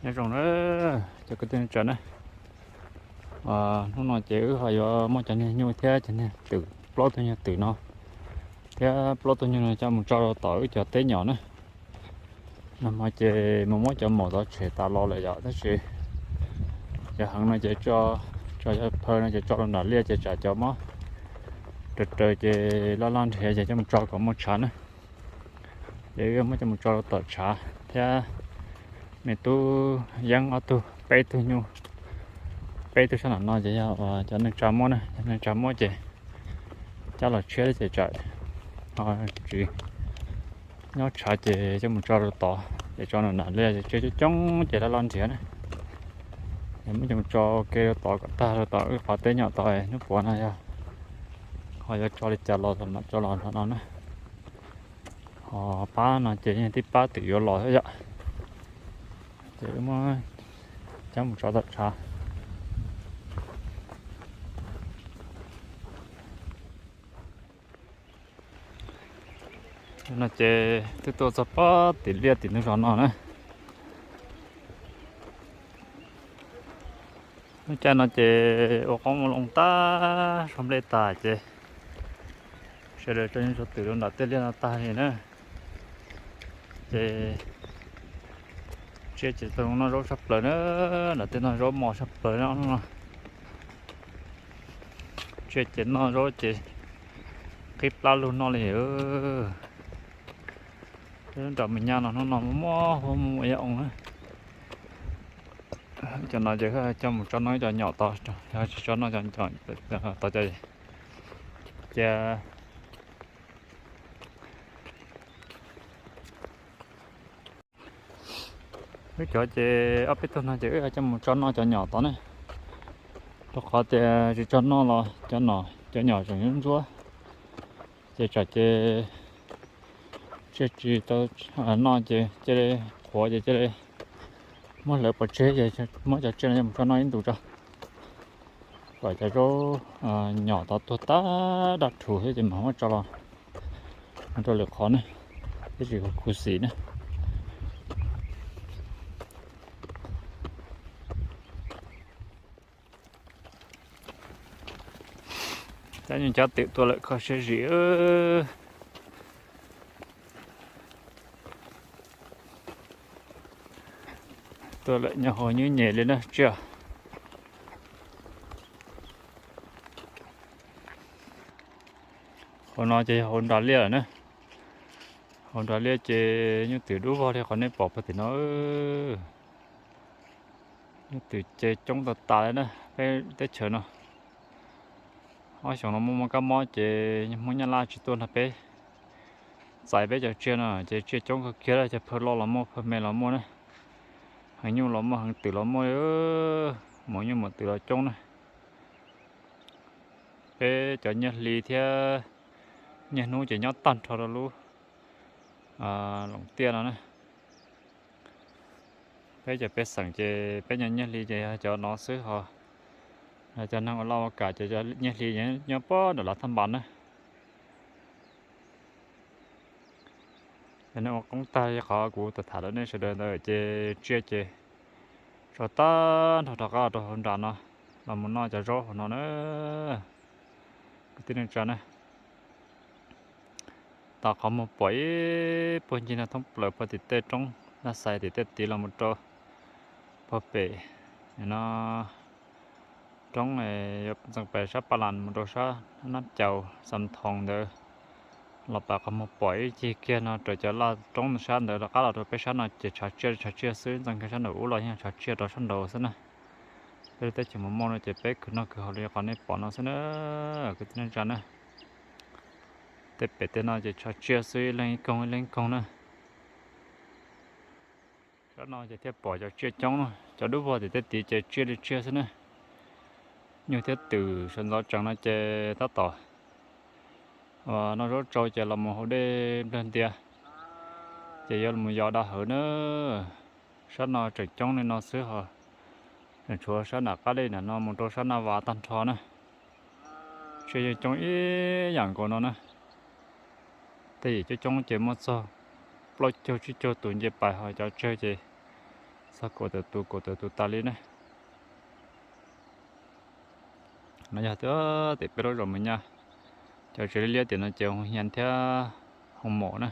Nyob zoo na cov kwv tij neej tsa na, hnub no ces wb ho yuav muab cov niag nyuj thiab cov niag twm, plaub tug nyuag twm no thiab plaub tug nyuj no coj mus tso rau tom wb cov teb nyom na. Nag hmo ces mus muab cov maum tov tshem tas los lawm yom, tab sis cov heev no ces tso, cov phaw no ces tso rau nram liaj ces tsam cov mob raws raws ces laj laj nrhiav ces coj mus tso kom muaj tshav na. Ces wb muab coj mus tso rau tom tshav thiab. Me tub yeeb ob tug, peb tug nyuj, peb tug sab nram no ces yog cov neej tsa muab na, cov neej tsa muab ces cab los tshiab ces tsam ho tsis nyob tshav ces coj mus tso rau tod ces tso nram liaj ces tsiaj coob coob ces laj laj nrhiav na. Ces muab coj mus tso ua ke rau tod kom tag rau tom wb qhov teb nyom tod, hnub puav no yog ho yuav tso li cas los mam tso los no na. Ho pab no ces yeej tib pab twm yuav los xwb yom. Ces wb muab cab mus tso tom tshav. No ces twb tuaj txog pob tim liaj tim ntug zos no na. Lub caij no ces ua qoob ua loo tag, so nplej tas ces sawv daws tso nyuj tso twm rau nram tej liaj no tag li na. Ces tsiaj ces tau noj zaub tshaj plaws na, nram tej no zaub mos tshaj plaws no. Tsiaj ces noj zaub ces qhib plab lug noj li. Nram me nyab no hnub no muaj muaj huab muaj muaj yav oo na. Cov no ces coj mus tso noj cov nyom tod, yog tsis tso noj cov nyom tod ces cia. Wb cov ces ob peb tug no ces wb coj mus tso noj cov nyom tod ne, rau qhov tias tsis tso noj los cov no, cov nyom tseem ntsuab ntsuab, ces tsam ces tsiaj tsis tau noj ces cia li qhuav ces cia li muab hlawv pov tseg ces muab cov tsiaj no coj mus tso noj ib ntus tso, kom cov zaub nyom tod tuag tag daj rhuv thiab ces mam muab tso los rau lwm qhov ne, thiab tsis khuv xim ne. Cab nyuj cab twm tuaj lawm kho siab zim. Tuaj lawm nyob hauv nyuj nyem li na tsiaj. Hauv no ces yog hauv nram liaj lawm na. Hauv nram liaj ces nyuj twm dub vog li qhov nej pom puag tim no. Nyuj twm ces coob tas tas li na peb teb chaws no. Ob xyoos no muaj muaj kab mob ces Hmoob Nyab Laj tsis tuaj nrog peb txais peb cov tsiaj no ces tsiaj coob kawg kiag, cov phaw loj los muaj, phaw me los muaj na, heev nyuj los muaj, heev twm los muaj, maum nyuj maum twm los coob na. Peb cov nyiaj hli thiab nyiaj hnub ces nyob tag nrho rau lub Loos Tiaj no na. Peb cov pej xeem ces peb nyiaj hli ces yog cov no xwb ho, cov neeg ua laj ua kam ces nyiaj hli nyob puag nram Lav Thaj Npas na. Yog nej ua qoob tag li qhov kuv tham tham rau nej sawv daws ntawd ces tsiaj ces tso tag nrho rov qab rau hauv nram no los mus noj cov zaub hauv no na. Kwv tij neej tsa na, tau qhov muag pom ib puag ncig no thoob plaws puag tim tej roob Naj Xais tim tej tid los mus rau puag pem no roob yuav ntxeev pem sab Paj Las mus rau sab Nab Caus, Xam Thoos ntawd los pab qhov muag pom ib ncig kiag no raws cov laj roob sab ntawd rov qab los rau peb sab no ces tshav tsiaj tshav tsiaj xwb, ntxeev kiag sab nraum ub los yeej tshav tsiaj rau sab nraud xwb na. Peb lub teb chaws Mos Mos no ces peb khwv noj khwv haus li qhov nej pom no xwb na, kwv tij neej tsa na. Tej pem tej no ces tshav tsiaj xwb, ib leeg ib koog ib leeg ib koog na. Sab no ces thiaj pom cov tsiaj coob na, cov dub vog tim tej tid ces tsiaj li tsiaj xwb na. Nyuj thiab twm sawv ntxov tsees no ces tab tom noj zaub tsau ces los mus haus dej nplawg ntia, ces yuav los yos da hawv na. Sab no tseem coob li no xwb ho, tseem tshuav sab nram qab dej nram no mus rau sab Naj Vas tag nrho na. Tsiaj yeej coob ib yam nkaus no na. Tej yim coob coob ces muaj txog plaub caug tsib caug tus nce pais ho cov tsawg ces Txog kaum tawm tus kaum tawm tus tas li na. No yog tim peb lub zos Mus Nyab, cov tsev liab liab tim no ces Hoo Hias thiab Hoo Mom na.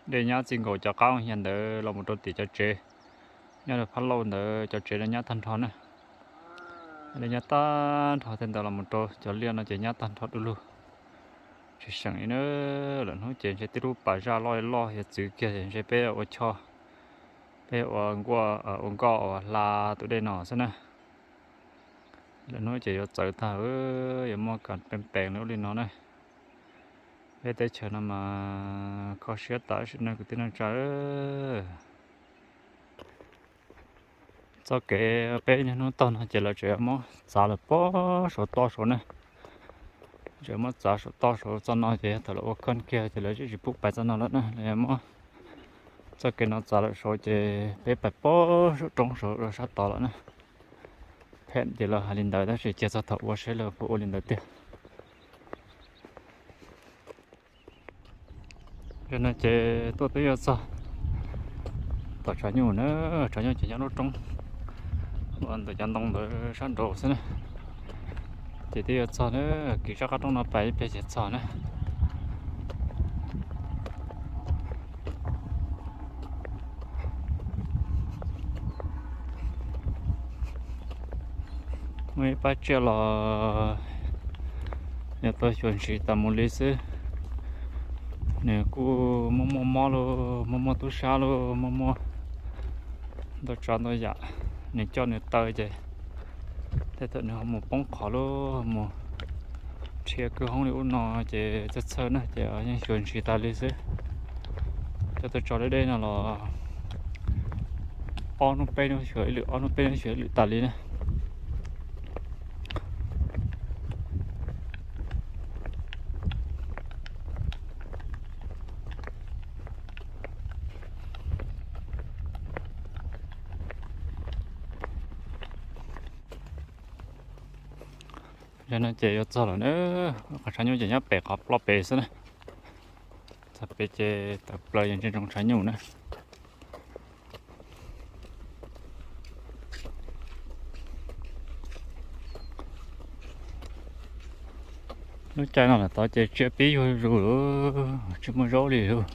Dej nyab txij nkaus cov qab Hoo Hias ntawd los mus rau tim cov tsev nyob rau Phab Lauj ntawd, cov tsev no nyab tag nrho na. Dej nyab tag nrho tej ntawd los mus rau cov liaj no ces nyab tag nrho du lug, tsis seem li na. Lwm hnub ces ntshe tib lub pas zaj loj loj yuav txwv kiag es ntshe peb ua choj, peb ua nkuaj, ua nkoj ua hla tus dej no xwb na. Lwm hnub ces yuav txawv tag, yuav muaj kas pees pees li ub li no na. Peb teb chaws no mas kho siab tas sim neej kwv tij neej tsa. Txoj kev peb niaj hnub taug no ces lawv tseem muab txav lawm pob saum toj saud na. Tseem muab txav saum toj saud, txoj no ces yog thaum lawv ua khoj kiag ces lawv tsis pub pais txoj no lawm na, lawv muab txoj kev no txav lawm saud ces peb pais pob saum roob saud rau sab tod lawm na. Phem ces lawv hais li ntawd tab sis cia txog thaum ua seb lawv puas ua li ntawd tiag. Zaum no ces tuaj twb yuav txog tom tshav nyuj na, tshav nyuj ces nyob lub roob uas ntawm cov ntoo ntawd sab nraud xwb na. Ces twb yuav txog na, kiv sab qab roob no pais ib pliag ces txog na. Muaj ib pab tsiaj los yog tuaj xyuas ntsis tas mus li xwb. Nws kuj muaj muaj mob lauj, muaj muaj tub sab lauj, muaj muaj ntau tsav ntau yam. Nws coj nws taw ces tej thaum nws ho mus poob qhov lauj, mus rhiav kwj hoob li ub no ces txhawj txhawj na ces yeej xyuas ntsis tas li xwb. Coj tuaj tso deb deb no los ob hnub peb hnub xyuas ib lwm, ob hnub peb hnub xyuas ib lwm tas li na. Yog no ces yuav txog lawm na, qhov tshav nyuj ces nyob pem qhov ploj pem xwb na. Txog pem ces tawm plaws yeej tsis zoo tshav nyuj na. Lub caij no lawm tod ces tsiaj pib yuag zus lawm, tsis muaj zaub li lawm.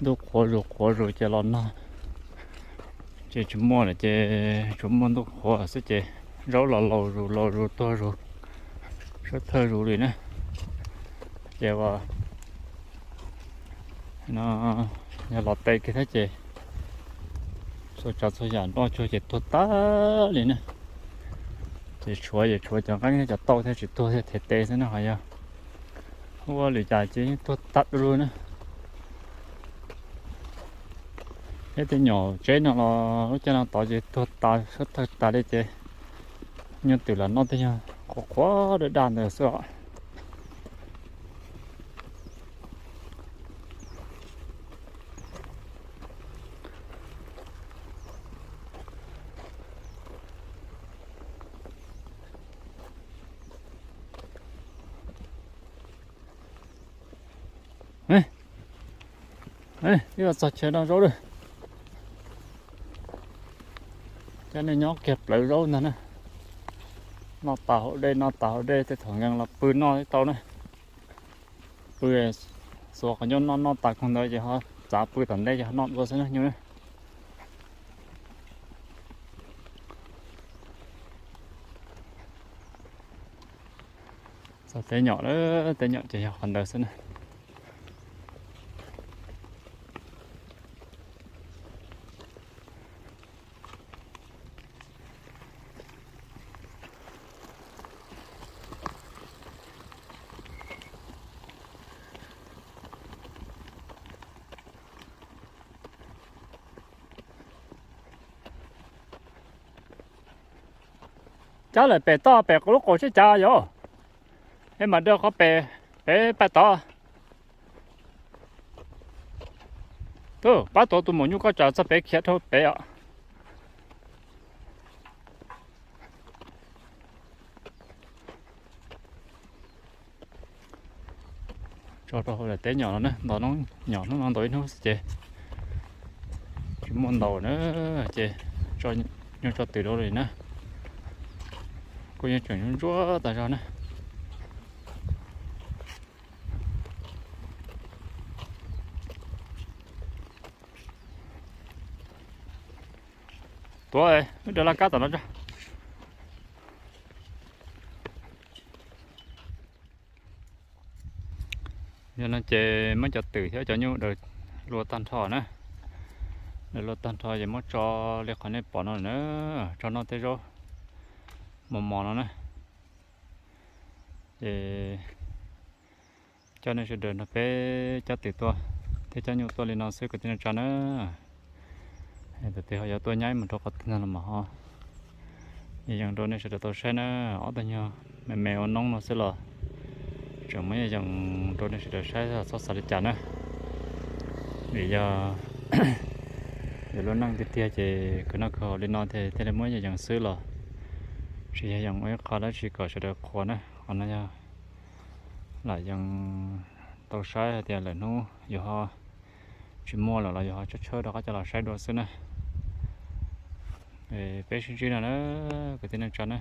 Ntuj qhuav zus qhuav zus ces los nag ces tsis muaj lawm ces tsuas muaj ntuj qhuav xwb ces zaub los laus zus laus zus tuag zus, sab thawj zus li na. Ces uas no yog los tes kiag thiab ces txhua tsav txhua yam noj tsuag ces tuag tag li na. Ces tshuav ces tshuav cov nqeeb thiab cov tauj thiab tsis tuag thiab, them tes xwb na. Ho yog ua lwm cas ces yeej tuag tag du lug na. Thiab tej nyom tsev no los lub caij no tod ces tuag tas sab thawj tas li ces nyuj twm los noj tej nyuag qhuav qhuav daj daj ntawd xwb os. Ib los txog chaw noj zaub lawm. Cov nej nyob kiag plawv zaub ntag na. Noj tas haus dej, noj tas haus dej tej thaum nkees los pw noj tau na. Pw xuas qhov ncauj noj, noj tas koog ntawd ces ho txav pw tom ntej ces ho noj dua xwb na nyuj na. Txog teb nyom lawm, teb nyom ces yog qhov ntawd xwb na. Cab lawm pem toj pem lub qaum sib cav yom. Es mam dawj qhov pem, pem pais tod. Pab tuav tus maum nyuj koj tsam txog pem khiav dhau pem os. Tso rau hauv daim teb nyom no na, ntaus noob nyom hnub no ntaus ib hnub xwb ces Muaj ntau na, ces tso nyuj tso twm rau li na. Kuj yeej tseem ntsuab ntsuab tas zog na. Tuav, wb daws laj kab tom no tso. Yog no ces muab cov twm thiab cov nyuj daws lua tag nrho na. Daws lua tag nrho ces muab tso li qhov nej pom no na, tso noj tej zaub mos mos no na. Ces coj nej sawv daws nrog peb cab twm tuaj thiab cab nyuj tuaj li no xwb kwv tij neej tsa na. Thaum twg ho yuav tuaj nyaib mus rau qhov twg no los mas ho yees rau nej sawv daws tau saib na. Ob tug nyuag me me ua noob no xwb los tseem muab yees rau nej sawv daws saib, txhob xav li cas na. Vim yog yog lub neej tiag tiag ces khwv noj khwv haus li no thiaj li muab yees xwb los tsis yog yees ua ib qho dab tsi kom sawv daws qhuas na. Qhov no yog lam yees tau saib hais tias lawm hnub yus ho tsis muaj lawm los yus ho tshawb tshawb rov qab coj los saib dua xwb na. Peb sib ntsib no na, kwv tij neej tsa na.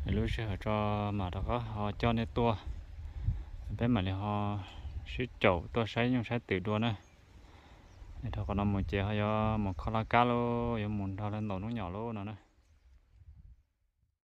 Lub sij hawm tso mam rov qab ho coj nej tuaj, peb mam li ho sib caum tuaj saib nyuj saib twm dua na. Dhau qhov no mus ces ho yuav mus kho laj kab lauj, yuav mus nrog lawv ntaus hnub nyom lauj no na.